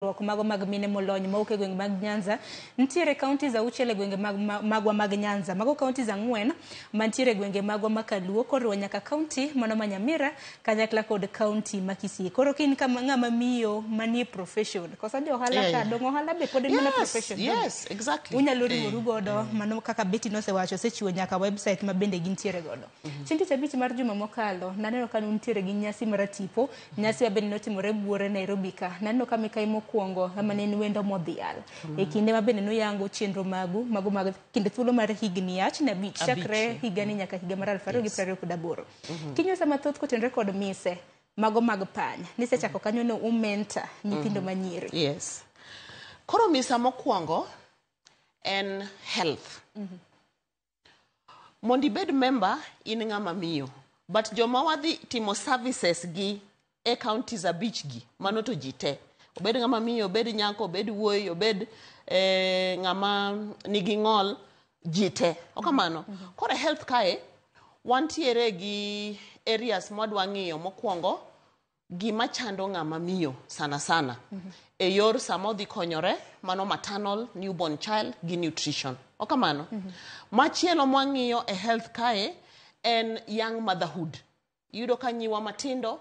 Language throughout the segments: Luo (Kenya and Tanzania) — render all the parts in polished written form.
Riwruok mago mag mine molony mawuok e gwenge mag Nyanza nitiere counties auchiel e gwenge mag, magwa mag Nyanza. Mago counties ang'wen mantiere e gwenge magwa ma Kaluo koriwo nyaka county mano ma Nyamira kanyakla kod county ma Kisii. Koro ka in kama ng'ama miyo manie profession koso jo ohala ka dong ohala be pod en mana profession. Yes, exactly. Unyalo riworu godo mano kaka Betty nosewacho osechiwo nyaka website ma bende gintiere godo. Chieng' tich abich mar juma mokalo naneno ka nuntiere gi nyasi mar tipo Nyasi ma bende notimore buore Nairobi ka. Naneno ka mikai mokwongo ema ne en wendo modhial. E kinde ma bende nuyango chenro magu, mago mag kinde thuolo mar higni achne abich, chakre higani nyaka higa mar 2028. Kinyisa mathoth kotenore kod mise mago mag pany, nisechako kanyo no umenta nyithindo manyiri. Yes. Koro misa mokwongo en health. Mondo ibed member in ng'ama miyo. But joma wadhi timo services gi e counties abich gi, mano to ji te. Obed ng'ama miyo, obed nyako, obed wuoyi, obed eh, ng'ama nigi ng'ol, ji te. Okamano. Koro e health kae, wantiere gi areas mwadwa ng'iyo mokwongo Gima chando ng'ama miyo sana sana e yor sama odhi konyore mano maternal, newborn child gi nutrition. Ok kamano? Machielo mwang'iyo e health kae en young motherhood. Iyudo ka nyiwa matindo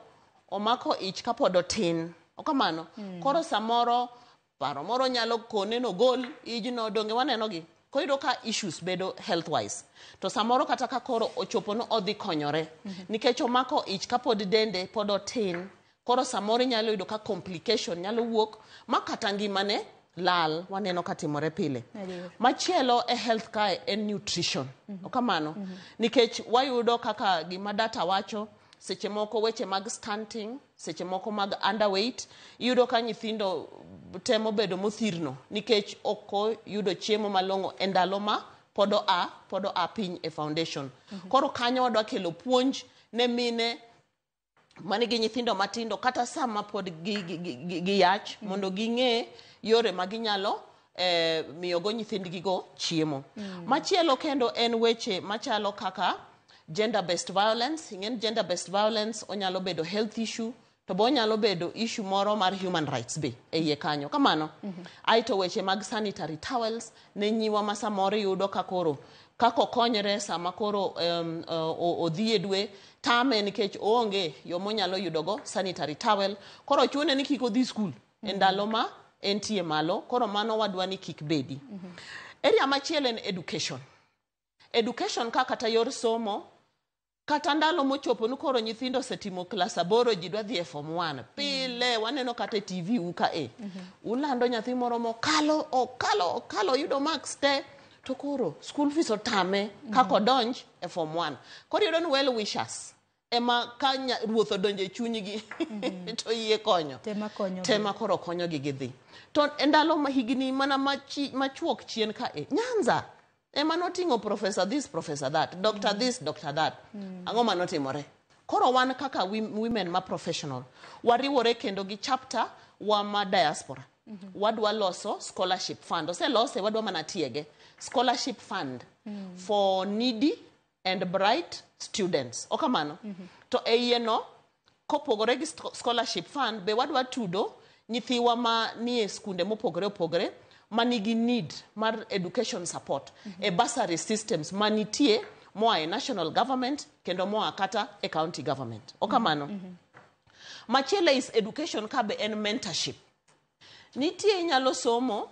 omako ich kapod otin. Ok kamano? Koro samoro Paro moro nyalo kone nogol ijno, donge waneno gi? Koro iyudo ka issues bedo health wise. To samoro kata ka koro ochopo ni odhi konyore, nikech omako ich kapod dende pod otin, koro samoro inyalo yudo ka complication nyalo wuok ma kata ngimane lal, waneno ka timore pile. Machielo e health kae en nutrition. Ok kamano? Nikech wayudo kaka gima data wacho, seche moko weche mag stunting, seche moko mag underweight, iyudo ka nyithindo temo bedo mothirno nikech ok oyudo chiemo malong'o e ndalo ma pod oa pod oa piny e foundation. Koro kanyo wadwa kelo puonj ne mine manigi nyithindo matindo kata sama pod gi, gi, gi, gi, gi yach mondo ging'e yore ma ginyalo eh, miyogo nyithindgigo chiemo. Machielo kendo en weche machalo kaka gender based violence. Ing'e ni gender based violence onyalo bedo health issue to be onyalo bedo issue moro mar human rights be e iye kanyo. Kamano. Aeto weche mag sanitary towels ne nyiwa ma samoro iyudo ka koro kaka okonyre sama koro odhi e dwe tame nikech oonge yo monyalo yudogo sanitary towel. Koro chune ni kik odhi skul e ndalo ma entie malo. Koro mano wadwa ni kik bedi. Area machielo en education. Education ka kata yor somo, kata ndalo mochopo ni koro nyithindo osetimo klas aboro ji dwa dhi e form 1. Pile waneno kata e TV u ka e. Ulando nyathi moro mokalo, okalo, okalo, oyudo marks te. To koro school fees otame kaka odonj e form 1. Koro iyudo ni well wishers ema ka ruoth odonjo e chunygi to yie konyo. Tema konyogi. Tema koro konyogi gidhi. To e ndalo ma higni mana machuok chien ka e, Nyanza ema noting'o professor this, professor that, doctor this, doctor that. Ang'o manotimore? Koro wan kaka women ma professional, wariwore kendo gi chapter wa ma diaspora. Wadwa loso scholarship fund. Oselose, wadwa mana tiege. Scholarship fund for needy and bright students. Okamano? To e iye no, kopogore gi scholarship fund, be wadwa tudo nyithiwa ma nie skunde mopogore opogore ma nigi need mar education support e bursary systems manitie moa e national government kendo moa kata e county government. Okamano? Machielo is education ka be en mentorship. Nitie inyalo somo,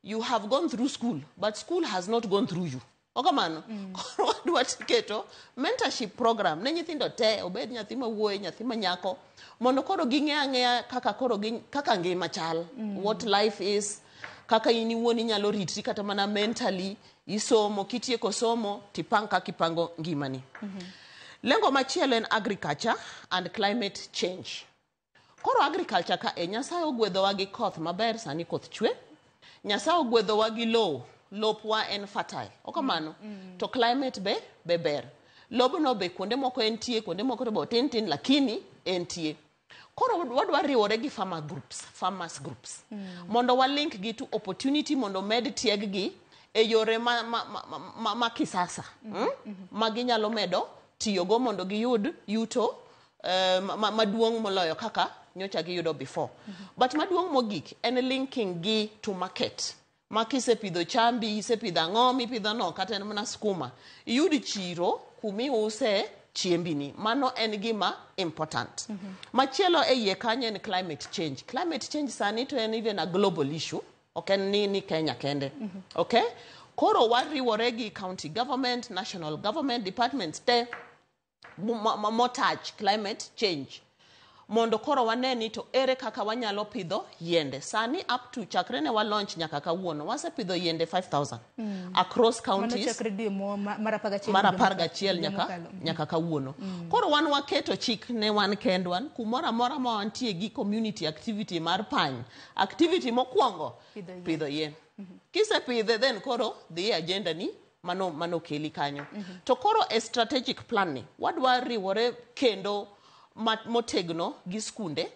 you have gone through school, but school has not gone through you. Okamano? Koro wadwa keto mentorship program ne nyithindo te, obed nyathi ma wuoyi, nyathi ma nyako, mondo koro ging'e ang'eya kaka koro gi, kaka ngima chal, what life is, kaka in iwuon inyalo ritri kata mana mentally, isomo, kitieko somo, tipang kaka ipango ngimani. Lengo machielo en agriculture and climate change. Koro agriculture ka e, Nyasaye ogwedhowa gi koth maber, sani koth chwe. Nyasaye ogwedhowa gi lowo, lopwa en fertile. Okamano? To climate be ber. Lobno be kuonde moko entie, kuonde moko to be otin tin, lakini entie. Koro wadwa riwore gi farmer groups, farmers groups. Mondo wa link gi to opportunity mondo med tieg gi e yore ma kisasa. Ma ginyalo medo tiyogo mondo giyud yuto maduong' moloyo kaka nyocha giyudo before. But maduong' mogik en linking gi to market. Ma kisepidho chambi, isepidho ang'o mipidho no, kata en mana skuma, iyud chiro kumiuse chiembini. Mano en gima important. Machielo e iye kanyo en climate change. Climate change sani to en even a global issue. Ok en ni Kenya kende. Okay? Koro wariwore gi county government, national government, departments te motouch climate change mondo koro wane ni to ere kaka wanyalo pidho yiende. Sani up to chakre ne wa launch nyaka kawuono, wasepidho yiende 5000 across Mano counties chakre dwe mar 11 mar higa 11 higa nyaka mokalo. nyaka kawuono. Koro wan waketo chik ne wan kendwa kumoro amora ma wantie gi community activity mar pany. Activity mokwongo, Pidho yien. Pidho yien. Kisepidhe, then koro dhi e agenda ni mano keli kanyo. To koro e strategic plan ni wadwa riwore kendo motegno gi skunde,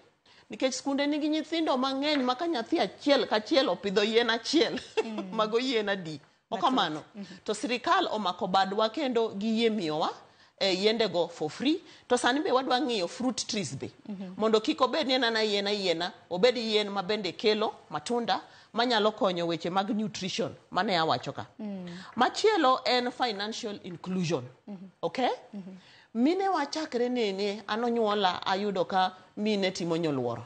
nikech skunde nigi nyithindo mang'eny ma ka nyathi achiel kachiel opidho yien achiel, mago yien adi? Okamano. To sirikal omako badwa kendo giyie miyowa yiendego for free. To sani be wadwa ng'iyo fruit trees be, mondo kik obed ni en ana yien ayiena, obed yien ma bende kelo matunda manyalo konyo weche mag nutrition mane awacho ka. Machielo en financial inclusion. Okay? Mine wachakre nene an onyuola ayudo ka mine timo nyoluoro.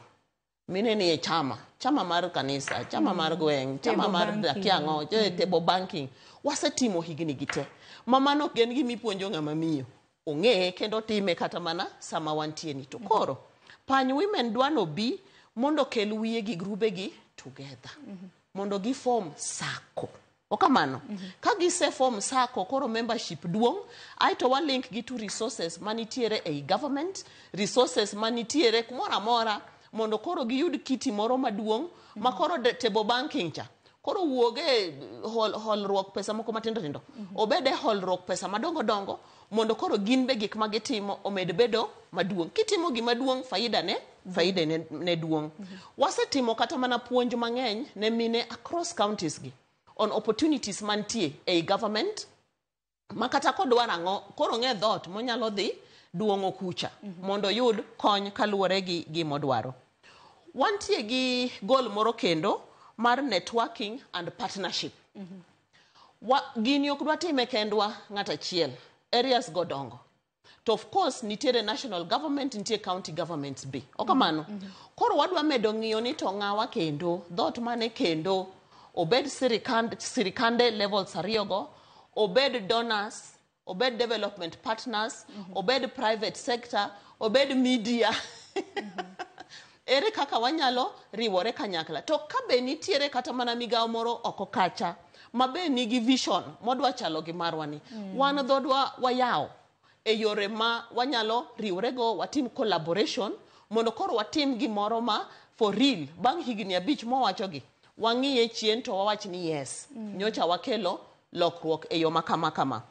Mine ni e chama, chama mar kanisa, chama mar gweng', chama Table mar banking. akia ang'o, table banking. Wasetimo higni gi te. Ma mano ok en gima ipuonjo ng'ama miyo. Ong'eye kendo time kata mana sama wantie ni. To koro, Pany Women dwa nobi mondo okel wiye gi grube gi together. Mondo gi form SACCO. Okamano. Ka gise form SACCO, koro membership duong', aeto wa link gi to resources manitiere ei government, resources manitiere kumoro amora, mondo koro giyud kiti moro maduong' ma koro table banking cha koro wuog e holruok pesa moko matindo tindo, obed e holruok pesa madongo dongo, mondo koro gin be gik ma gitimo omed bedo maduong'. Kitimo gima duong', faida ne duong'. Wasetimo kata mana puonj mang'eny ne mine across counties gi on opportunities mantie ei government, ma kata kodwaro ang'o, koro ong'e dhoot monyalo dhi duong'o kucha mondo oyud kony kaluwore gi gimodwaro. Wantie gi goal moro kendo mar networking and partnership. Gini ok dwa time kendwa ng'at achiel. Areas go dongo. To of course nitiere national government, nitie county governments be. Okamano. Koro wadwa medo ng'iyo ni to ng'awa kendo, dhoot mane kendo, obed sirikande levels ariyogo, obed donors, obed development partners, obed private sector, obed media. Ere kaka wanyalo riwore kanyakla? To ka be nitiere kata mana migawo moro oko kacha ma be nigi vision modwa chalo gi marwa ni, wan dhodwa wayawo e yore ma wanyalo riworego, watim collaboration mondo koro watim gimoro ma for real. Bang' higni 5 mowachogi, wang'iye chien to wawach ni yes, nyocha wakelo lokruok e yo ma kama kama.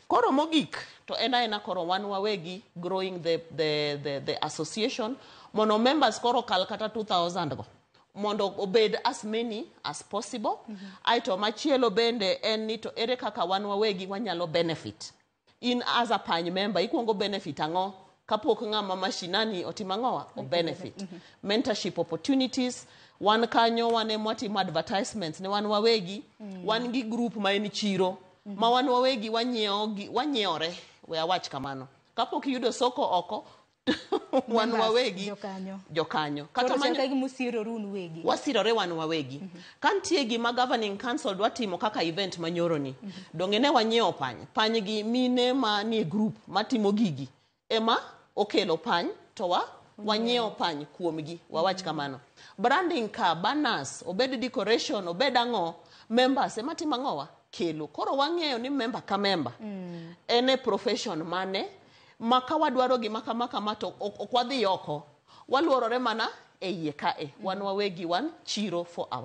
Koro mogik to en aena koro wan wawegi growing the association mondo members koro kal kata 2000 go, mondo obed as many as possible. Aeto machielo bende en ni to ere kaka wan wawegi wanyalo benefit. In as a pany member, ikuongo benefit ang'o kapok ng'ama mashinani otimo ang'owa o benefit. Mentorship opportunities, wan kanyo wan ema watimo advertisements ne wan wawegi, wan gi group ma en chiro, ma wan wawegi wanyiewore, we awach kamano. Kapok iyudo soko oko, wan Members, wawegi jokanyo. Jokanyo. Koro Kata chal manyo ka gima usiroru un uwegi. Wasirore wan wawegi. Ka nitie gima governing council dwa timo kaka event manyoro ni, donge ne wanyiewo pany? Pany gi mine manie group matimo gigi ema okelo pany to wa wanyiewo pany kuomgi, wawach kamano. Branding ka, banners, obed decoration, obed ang'o, members ema timo ang'owa? Kelo. Koro wang'eyo ni member ka member en e profession mane ma ka wadwaro gima kama kama to ok wadhi oko. Waluorore mana e iye kae. Wan wawegi wan chiro for our